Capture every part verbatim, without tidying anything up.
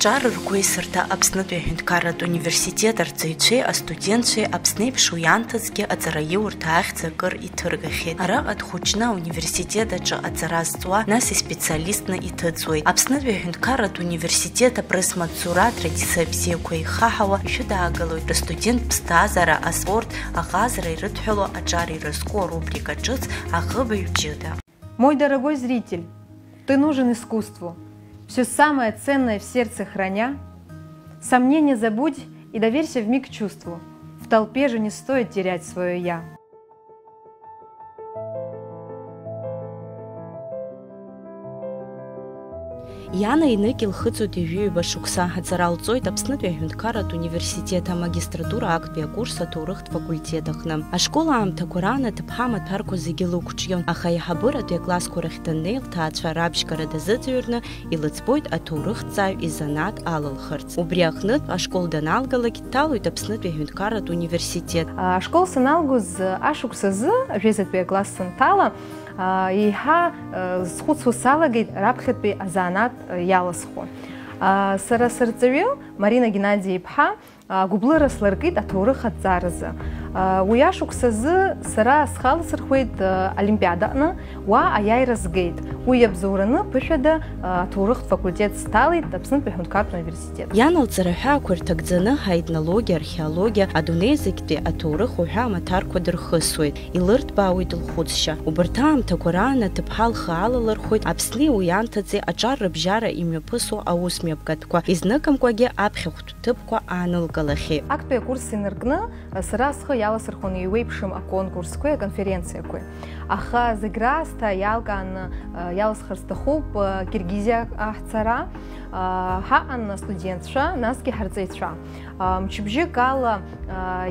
Ҿар ргәеисырҭа Аԥснытәи аҳәынҭқарратә университет арҵаҩцәеи астудентцәеи Аԥсны еиԥш уи аамҭазгьы аҵараиурҭа ахьӡ акыр иҭыргахьеит. Араҟа дхәыҷны ауниверситет аҿы аҵара зҵуа, нас испециалистны иҭыҵуеит. Аԥснытәи аҳәынҭқарратә университет апресс-маҵзура атрадициа бзиақәа ихаҳауа ишәыдаагалоит астудент ԥсҭазаара, аспорт, аҟазара ирыдҳәалоу аҿар ирызку арубрика ҿыц Аӷыбаҩ ҷыда. Мой дорогой зритель, ты нужен искусству. Всё самое ценное в сердце храня, сомнения забудь и доверься вмиг чувству. В толпе же не стоит терять своё «я». Иана Енык илхыҵуеит ҩажәи ҩба шықәса, аҵара лҵоит Аԥснытәи аҳәынҭқарратә университет амагистратура актәи акурс аҭоурыхтә факультет аҟны. Ашкол аамҭақәа раан аҭыԥҳа амаҭәарқәа зегьы лықәҿион, аха аиҳабыратәи аклассқәа рахь даннеи, лҭаацәа рабжьгара дазыӡырҩны, илыӡбоит аҭоурыхҭҵааҩ изанааҭ алылхырц. Убри аҟнытә, ашкол даналгалак, дҭалоит Аԥснытәи аҳәынҭқарратә университет. Ашкол саналгоз ашықәс азы, жәеизатәи акласс санҭала, еиҳа схәыцуа салагеит раԥхьатәи азанааҭ иаласхо. Сара сырҵаҩы, Марина Геннади-иԥҳа, гәыблыра слыркит аҭоурых аҭҵааразы. Уи ашықәс азы сара схы аласырхәит олимпиада аҟны, уа аиааира згеит. Уи иабзоураны ԥышәада аҭоурыхтә факультет сҭалеит Аԥснытәи аҳәынҭқарратә университет. Иан лҵара ҳәаақәа ирҭагӡаны аетнологиа, археологиа, адунеи зегьтәи аҭоурых уҳәа амаҭарқәа дырхысуеит, илырҭбаауеит лхәыцшьа. Убарҭ аамҭақәа раан аҭыԥҳа лхы алалырхәит Аԥсни уи анҭыҵи аҿар рыбжьара имҩаԥысуа аус мҩаԥгатәқәа, изныкымкәагьы аԥхьахәтә ҭыԥқәа аанылкылахьеит. Актәи акурс инаркны, сара схы иаласырхәон еиуеиԥшым аконкурсқәеи аконференциақәеи. Аха зегь раасҭа иалкааны, иаласхар сҭахуп, Киргизиа ҳцара, ҳаҟан астудентцәа, насгьы ҳарҵаҩцәа. Мчыбжьык ала,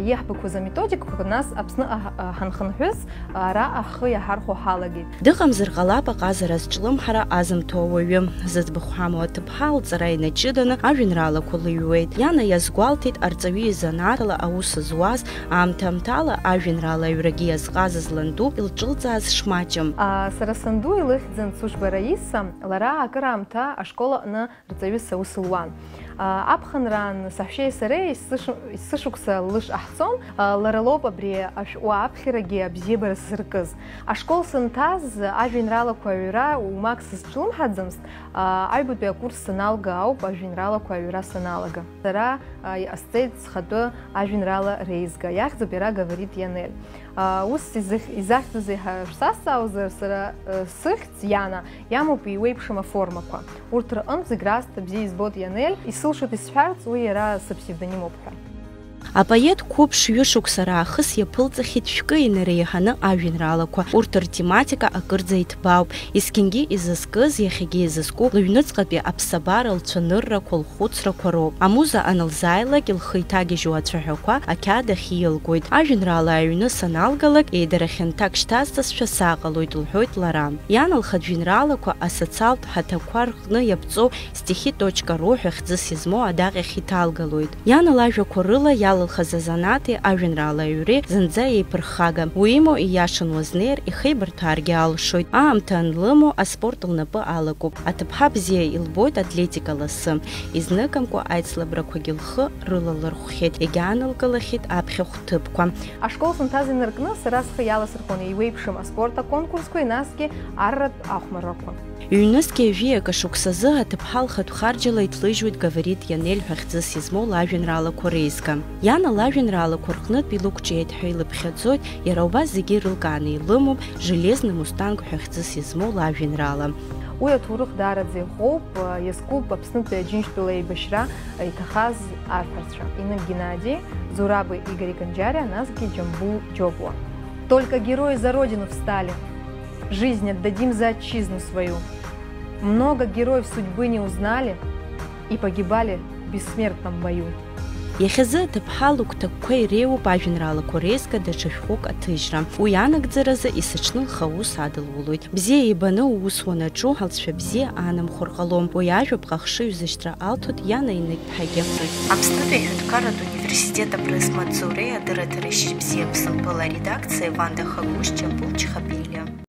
иаҳбақәаз аметодикақәа, нас Аԥсны аҳ-, ҳанхынҳәыз, араҟа ҳхы иаҳархәо ҳалагеит. Дыҟамзар ҟалап аҟазара зҿлымҳара азымҭо ауаҩы. Зыӡбахә ҳамоу аҭыԥҳа лҵара инаҷыданы ажәеинраалақәа лыҩуеит. Иана иазгәалҭеит, арҵаҩы изанааҭла аус зуаз, аамҭа-аамҭала ажәеинраала аҩрагьы иазҟазаз ланду илҿылҵааз шмаҷым. Сара санду илыхьӡын Цушба Раиса, лара акыраамҭа ашкол аҟны рҵаҩыс аус луан. Аԥхынраан саҳәшьеи сареи есыш-, есышықәса лыш ҟаҳҵон, лара лоуп абри ашәҟәы аԥхьарагьы абзиабара сзыркыз. Ашкол санҭаз, ажәеинраалақәа аҩра умак сызҿлымҳаӡамызт, аҩбатәи акурс саналга ауп ажәеинраалақәа аҩра саналага. Сара иҟасҵеит схатәы ажәеинраала реизга, иахьӡуп иара «Говорит Янель». Ус изых-, изахьӡыз еиҳа шәсазҵаауазар, сара сыхьӡ Иана иамоуп еиуеиԥшым аформақәа. Урҭ рҟынтә зегь раасҭа бзиа избоит Янель, исылшоит исҳәарц, уи иара сыпсевдонимуп ҳәа. Апоет қәыԥш ҩышықәса раахыс иаԥылҵахьеит шәкы инареиҳаны ажәеинраалақәа. Урҭ ртематика акырӡа иҭбаауп. Есқьынгьы изызкыз, иахьагьы изызку лыҩныҵҟатәи аԥсабара лцәаныррақәа, лхәыцрақәа роуп. Амуза анылзааилак, лхы иҭагьежьуа ацәаҳәақәа ақьаад ахь ииалгоит. Ажәеинраала аҩны саналгалак, еидара хьанҭак шьҭасҵазшәа сааҟалоит, лҳәоит лара. Иан лхатә жәеинраалақәа асоциалтә ҳаҭақәа рҟны иаԥҵоу Стихи точка ру ҳәа хьӡыс измоу адаҟьахь иҭалгалоит. Иан лажәақәа рыла иалылхыз азанааҭи ажәеинраала аҩреи зынӡа еиԥырхагам. Уимоу, ииашан уазнеир, ихеибарҭәааргьы алшоит. Аамҭа анлымоу аспорт лнапы алакуп. Аҭыԥҳа бзиа илбоит атлетика ласы. Изныкымкәа аицлабрақәагьы лхы рылалырхәхьеит, егьаанылкылахьеит аԥхьахә ҭыԥқәа. Ашкол санҭаз инаркны сара схы иаласырхәон еиуеиԥшым аспорт аконкурсқәеи, насгьы арратә ахәмаррақәа. Ҩнызқьи жәаҩа шықәсазы аҭыԥҳа лхатә харџьала иҭлыжьуеит «Говорит Янель» ҳәа хьӡыс измоу лажәеинраалақәа реизга. Иана лажәеинраалақәа рҟнытә илықәҿиеит ҳәа илыԥхьаӡоит, иара убас зегьы ирылкааны илымоуп «Железный мустанг» ҳәа хьӡыс измоу лажәеинраала. Уи аҭоурых даараӡа иӷәӷәоуп, иазкуп Аԥснытәи Аџьынџьтәыла еибашьра иҭахаз арԥарцәа, Енык Геннади, Зураба Игори Конџьариа, насгьы Џьамбул Џьопуа. Только герои за Родину встали, жизнь отдадим за отчизну свою. Много героев судьбы не узнали и погибали в бессмертном бою. Иахьазы аҭыԥҳа лыгәҭакқәа иреиуоуп ажәеинраалақәа реизга даҽа шәҟәык аҭыжьра. Уи анагӡаразы есыҽны лхы аус адылулоит. Бзиа ибаны уус уанаҿу, алҵшәа бзиа аанамхәыр ҟалом. Уи ажәаԥҟа ахшыҩзышьҭра алҭоит Иана Енык-ԥҳагьы. Аԥснытәи аҳәынҭқарратә университет апресс-маҵзуреи адырраҭара шьыбзиа Аԥсымпыл аредакциеи Ванда Хагәышь, Џьамбул Чхапелиа.